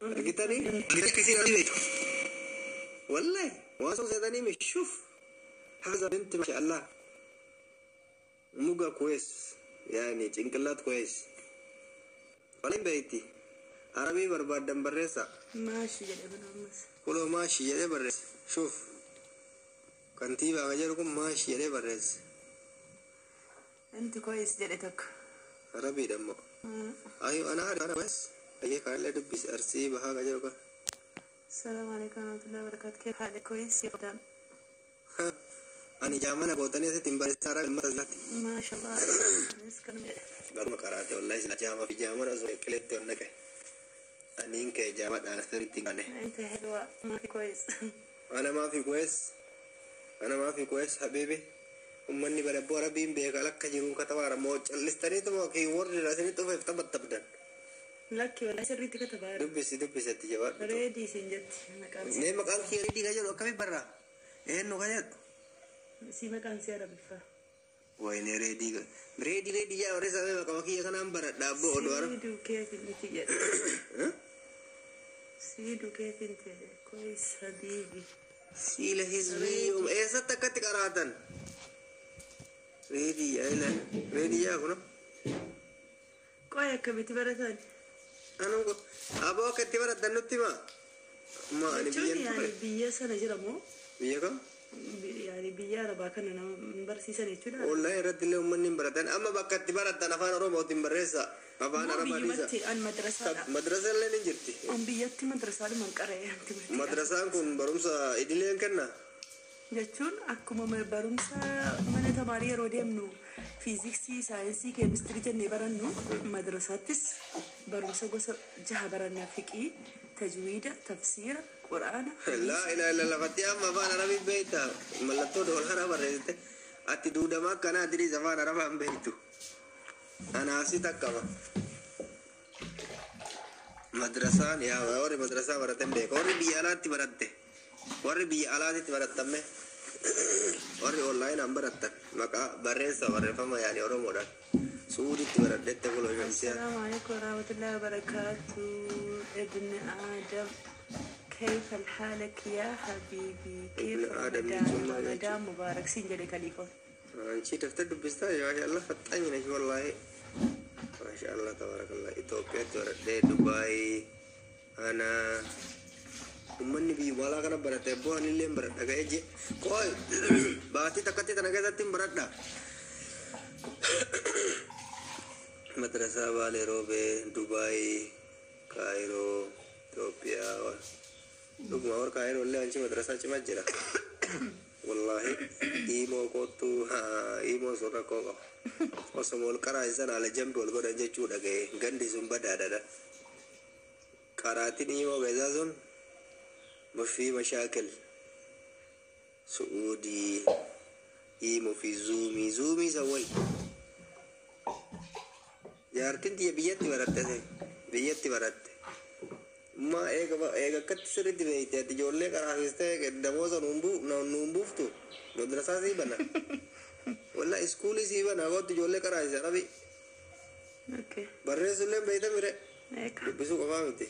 Argitanii? Akkasiin arabii beektu. Wallahi waan sun seetanii mishuuf. هذا بنت ما شاء الله مقا كويس يعني ጭንቅላት كويس waliin beeyti arabii barbaaddan barreessa. Maashi jedhe kun ammas. Kuloo maashi jedhee barreessa. Shuuf, kantiibaa ka jedhu kun maashi jedhee barreessa. Inti كويس jedhe tokko. Arabiidha immoo. Ayo ana ana كويس ayyee kanallee dubbisi, Arsii Bahaa ka jedhu kan. السلام عليكم ورحمة الله وبركاته، كيف حالك؟ كويس يا قدام. Ani jaamana gootanii asitti hin barreessaa arabii uummata isaatti. ما شاء الله نسكن. Garuma karaate wallahi sila jaama fi jaamana osoo qileetti ol naqe. Aniin kee jaamadhaan sirriitti hin qabne. انت حلوة ما في كويس. أنا ما في كويس، أنا ما في كويس حبيبي. Ummanni barabboo arabiin beeka lakka jiruun katabaara moo callistaniituma warri rasanii dhufeef taphattabdan. Lakki, wallahi sirriitti katabaa. Dubbisi, dubbisi, jabaadhu. Reedii siin jetti maqaan si. Mee maqaan kiyya reedii ka jedhu akkami barraa? Eenyu ka jedhu? Si maqaan si arabiffaa. Wayne, reedii reedii reedii yaa warri sabee maqama kiyya kanaan baradha abboo oduu arab. سيدو كيف انت jedhe. سيدو كيف انت كويس حبيبي. Siila hizbii eessatti akkatti qaraatan? Reedii yaa ila reedii yaa kuna. Qoy, akkamitti baratan? Anu aboo akka itti barattan nutti himaa. Ma ani Jechuun biyyan ture. yaani biyya sana jira moo? Biyya kam? Yaani biyya arabaa kana nama hin barsiisan jechuudha. Online irratti illee uummanni hin baratan. Amma bakka itti baratan afaan Oromootiin barreessa. Afaan Moo Arabaa dhiisa. biyyumatti an madrasaadha. Madrasa illee ni jirti. An biyyatti madrasaadhuma hin qara'e timirtii. Madrasaan kun barumsa idileen kenna. Jechuun akkuma barumsa mana tamaarii yeroo deemnu fiiziksii, saayinsii, keemistirii jennee barannu, madrasaattis barumsa gosa jaha baranna: fiqii, tajwiida, tafsiira, quraana. لا إله إلا الله. Lafatti amma afaan Arabii beekta, mallattoo doolaraa barreessite. Ati duudama akkanaa diriis afaan Arabaa hin beektu. Anaaf si takkama. Madrasaan yaa warri madrasaa baratan beeka. Warri biyya alaatti baratte. Warri biyya alaatitti barattamme. Warri onlaayinaan barattan maqaa barreessa barreeffama yaani Oromoodhaan. Suuditti baradhette kuloo shamsiyaa. السلام عليكم ورحمة الله وبركاته، ابن آدم، كيف حالك يا حبيبي؟ كيف ابن آدم رمضان؟ jechuun maal? رمضان مبارك siin jedhe kaliifoon. አንቺ ደፍተር dubbistaa, maashaallah, ፈጣኝ ነሽ ወላሂ። ማሻአላህ tabarakallah. Itoophiyaatti baradhee Dubaay ana ummanni biyyuma alaa kana barate abboo anillee hin baradha ga'ee je qoy baatii takkatti tana keessatti hin baradha. Madrasaa Baalee Roobee, Dubaay, Kaayiroo, Itoophiyaa. Dhuguma warra Kaayiroo illee anchi madrasaa cimaa jira. Wallahi imoo kootu imoo sun rakkoo qaba. Osoma ol qaraa'isan haala jambi ol godhan jechuu dhaga'e, gandi sun badaadha. Qaraatiin imoo keessaa sun fi mashaakil. Su'uudii imoo fi zuumii zuumii san wayi. Jaartiin tiyya biyyatti baratte, biyyatti baratte. Ma eega eega akkatti sirriitti beekte ati ijoollee qaraasistee damoosa nuun buuftu, madrasaa sii bana. Walla iskuulii sii bana, gootti ijoollee qaraasise arabi. Okay. Barreessullee beeyta mire. Eeka. Dubbisuu qofaa miti.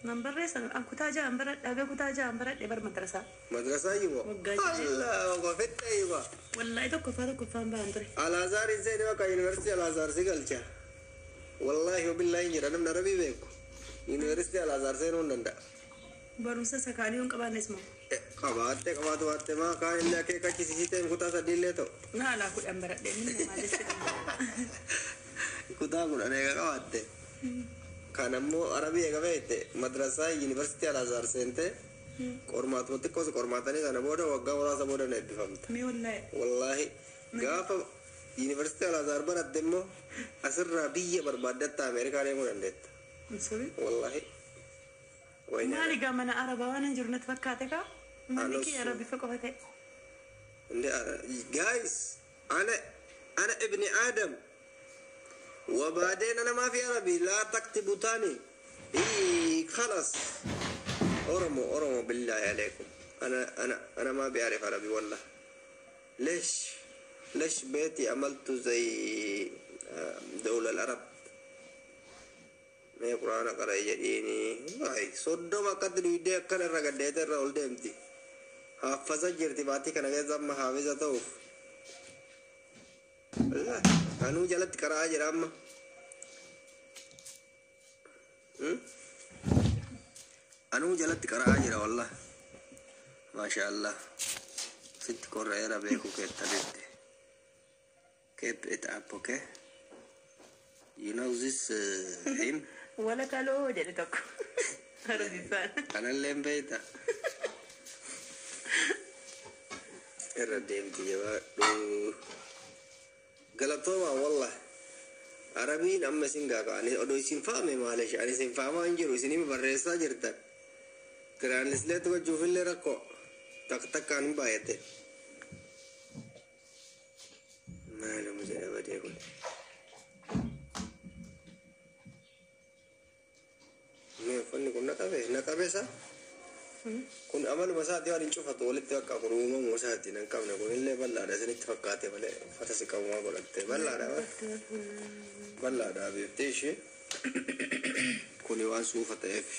Nan barreessan an kutaa ja'an baradhe, haga kutaa ja'an baradhe bar madrasaa. Madrasaa yimoo. Waggaa ja'a. Allah fette yimoo. Wallaahi tokkoffaa tokkoffaan ba'an ture. Alaazaar hin seeni bakka yuunivarsiitii Alaazaar si galcha. Wallaahi wabillahi hin jedha, namni arabii beeku. Yuunivarsiitii Alaazaar seenuu hin danda'a. Barumsa sakaanii hin qabaannes moo? Qabaattee qabaatu baatte maa kaan illee akeekachisiisitee kutaa sadii illee ta'u. Na alaa 10 baradhe, inni maal jechuudha? Kutaa 10 eega qabaatte. Kan ammoo arabii eega beekte madrasaa yuunivarsiitii Alaazaar seentee qormaatuma xiqqoos qormaatanii sana booda waggaa muraasa booda na eebbifamta. Mee wallaahi. Wallaahi gaafa yuunivarsiitii Alaazaar baratte immoo asirraa biyya barbaaddatta Ameerikaa deemuu dandeetta. Sorry. Wallaahi. Wayne. Maali gaa, mana arabaa waan hin jiru natti fakkaate kaa? Manni Anos- kiyya rabbi qofa ta'e. Guys, أنا أنا ابن آدم وبعدين أنا ما في عربي، لا تكتبوا تاني. إيه خلاص، أورمو أورمو، بالله عليكم، أنا ما بيعرف عربي والله. ليش ليش بيتي عملته زي دولة العرب؟ Mee quraana qara'i jedhiini. Ay, 30 akkatti duwidee akkana irra gaddeete irra ol deemti. Haffasa jirti baatii kana keessa amma haafisa ta'uuf. Anuu jalatti qara'aa jira amma. Anuu jalatti qara'aa jira wallah. Maasha Allah. Sitti korreera beeku keettanitti. Keep it up, okay? You know this him? Wala kaloo jedhe tokko. Harasisaan. Kanallee hin beekta. Irra deemti jabaadhu. Galatooma wallah. Arabiin amma isin gaaqa'ani odoo isin faame maalish ani isin faamaa hin jiru isinii barreessaa jirtan. Translate gochuufillee rakkoo takka takkaan hin baay'ate. Maaluma jedha badee kun. Mee uffanni kun na qabe na qabe isa? Kun amaluma isaati waan hin cufatu walitti bakka kun uumamuu isaati nan qabne kun illee bal'aadha isinitti fakkaate malee uffata si qabumaa godhatte bal'aadha bal'aadha beektee ishee kuni waan suufa ta'eef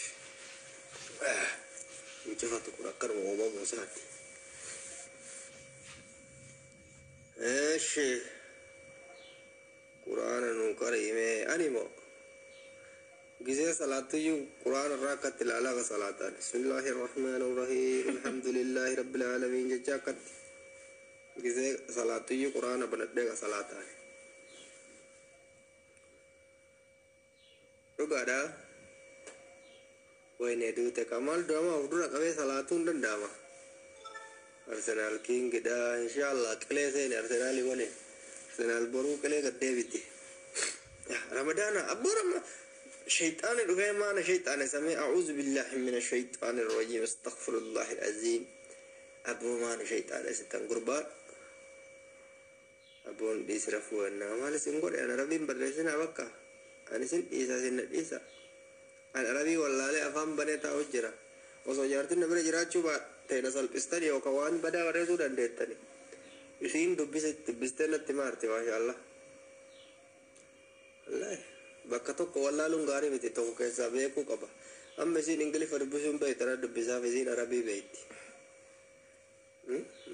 hin cufatu kun akkanuma uumamuu isaati. Eeshi quraana nuu qara'ime ani moo gisee salaatuyyuu quraana irraa akkatti ilaalaa ka salaataan bismillaahi irrahmaani irrahiim alhamdulillaahi rabbil aalamiin jecha akkatti gisee salaatuyyuu quraana banadhee ka salaataan dhugaadha. Wayne duute ka maal du'ama of dura qabee salaatuu hin danda'ama. Arsenaal kingidha inshaallah qilee seene Arsenaalii waliin Arsenaal boruu qilee gad deebiti. Ramadaana abboo rama شيطان dhufee maana shayxaana samee a'uuzu billaahi mina shayxaani rajiim astaghfirullahi al'aziim abboo maana shayxaana sittan gurbaa abboon dhiisi rafuu ennaa maal isin godhe ana rabbiin barreessinaa bakka ani isin dhiisa isin na dhiisa ani arabii wallaalee afaan banee taa'u jira osoo jaartin na bira jiraachuu baatte na salphistani yookaan waan badaa barreessuu dandeettani isiin dubbise dubbistee natti maarti maasha Allah wallaahi bakka tokko wallaaluun gaarii miti tokko keessaa beekuu qaba amma isiin ingiliffa dubbisuun beektu ana dubbisaaf isiin arabii beekti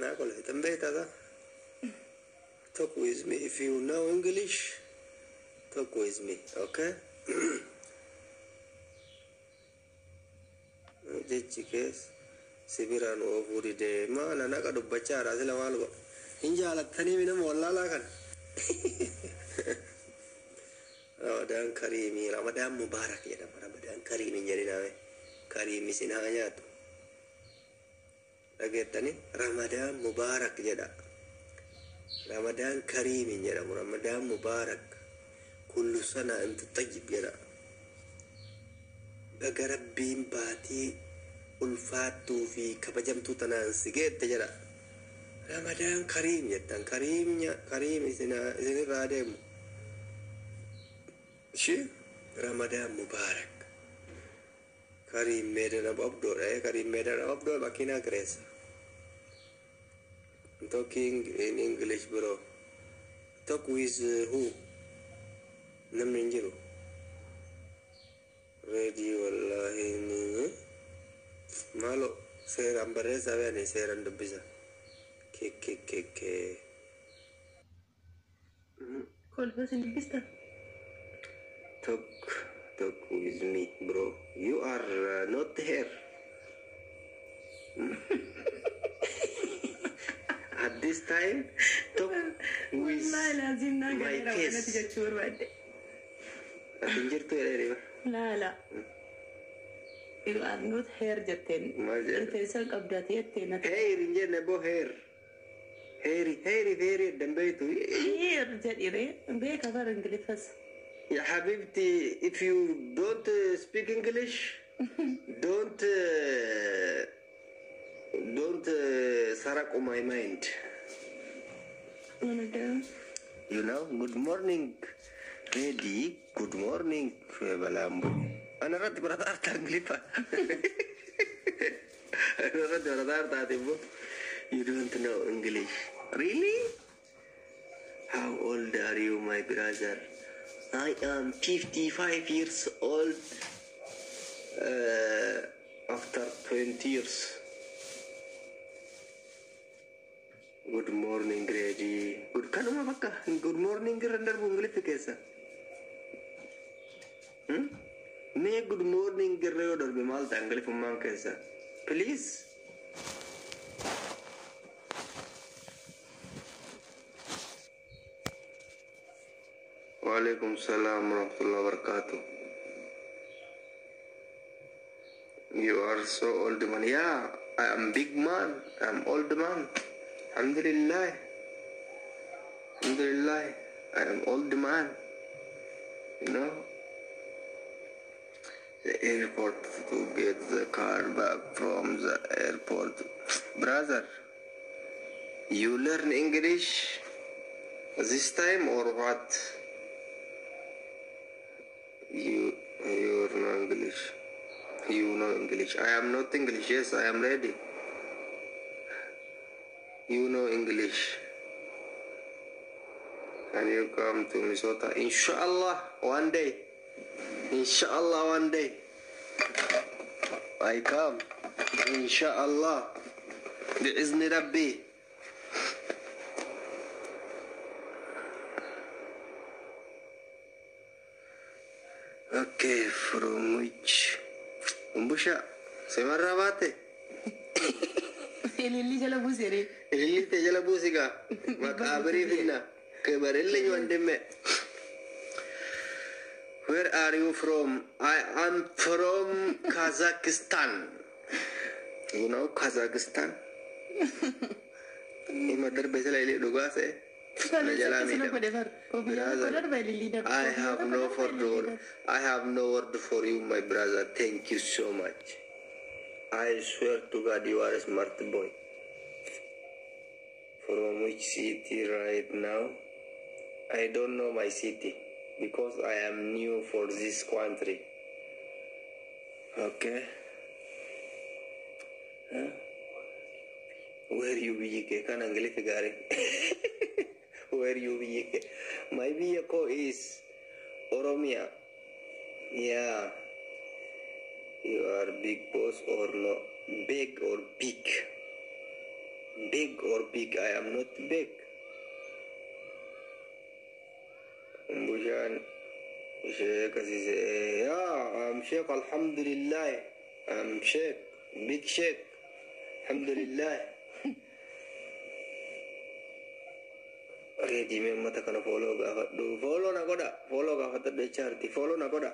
naa kolfitan beektaa. Talk with me if you know English, talk with me, okay? Jechi kees si biraan oofuu didee maala naqa dubbachaadha sila maal godha hin jaalattanii nama wallaalaa kana. Ramadaan kariimii Ramadaan mubaarak jedhama Ramadaan kariimii jedhiname kariimii sin haa nyaatu dhageettani Ramadaan mubaarak jedha. Ramadaan kariimii jedhamu Ramadaan mubaarak kullu sana intu tayyib jedha. Baga rabbiin baatii ulfaattuu fi kabajamtuu tanaan si geette jedha. Ramadaan kariim jettan kariim kariim isinirraa deemu. Ishi Ramadaan mubaarak. Kariim meedana abdoodha kariim meedana abdoo makiinaa kireessa. I'm talking in English, bro. Talk with who? Namni hin jiru. Ready wallahi ni. Maalo seeraan barreessaa beekani seeraan dubbisa. Ke ke ke ke. Kolfa isin dubbista. Talk with me, bro. You are not here. At this time, talk with Wallaahi laaziim naa my galeera case. waan ati jechuu barbaadde. Ati hin jirtu jedhee. Laa laa. You are not here jetteen. Maal jedhe? Rifeensa qabdaatee jetteen ati. Hair hin jenne boo hair. Heeri heeri heeri eddan beektu. Here jedhire beeka bara Ingiliffas. Ya habibti, if you don't speak English, don't saraq my mind. You know, good morning, ready, good morning, balambu. Ana irratti barataa artaa Ingiliffa. Ana irratti barataa artaati immoo. You don't know English. Really? How old are you, my brother? I am 55 years old after 20 years. Good morning, Ready. Good kanuma bakka. Good morning irra darbu Ingiliffi keessa. Hmm? Mee good morning irra yoo darbe maal ta'a Ingiliffummaan keessa? Please. Waalaikum salam warahmatullahi wabarakatuh. You are so old man. Yeah, I am big man. I am old man. Alhamdulillah. Alhamdulillah. I am old man. You know? The airport to get the car back from the airport. Brother, you learn English this time or what? You know English. You know English. I am not English. Yes, I am ready. You know English. Can you come to Minnesota? Inshallah, one day. Inshallah, one day. I come. Inshallah. بإذن ربي. Okay, from which? Umbusha, semarraa baate? Ililli jala buusere. Ililli ta'e jala buusigaa. Maqaabirii finna. Kebarelli wandemme. Where are you from? I am from Kazakhstan. You know Kazakhstan? Ima darbe sila ilii dhugaa se'e. Na jalaa miidhama. Brother, I have no for I have no word for you, my brother. Thank you so much. I swear to God, you are a smart boy. From which city right now? I don't know my city because I am new for this country. Okay. Huh? Where you biyyi kee kan Ingiliffi gaarii. Where you biyyi kee? My biyya koo is Oromia. Yeah. You are big boss or no? Big or big? Big or big? I am not big. Bushaan Sheikh Aziz. Yeah, I'm Sheikh. Alhamdulillah. I'm Sheikh. Big Sheikh. Alhamdulillah. Ready mee uummata kana follow gaafadhu. Follow na godha. Follow gaafadhu jechaarti. Follow na godha.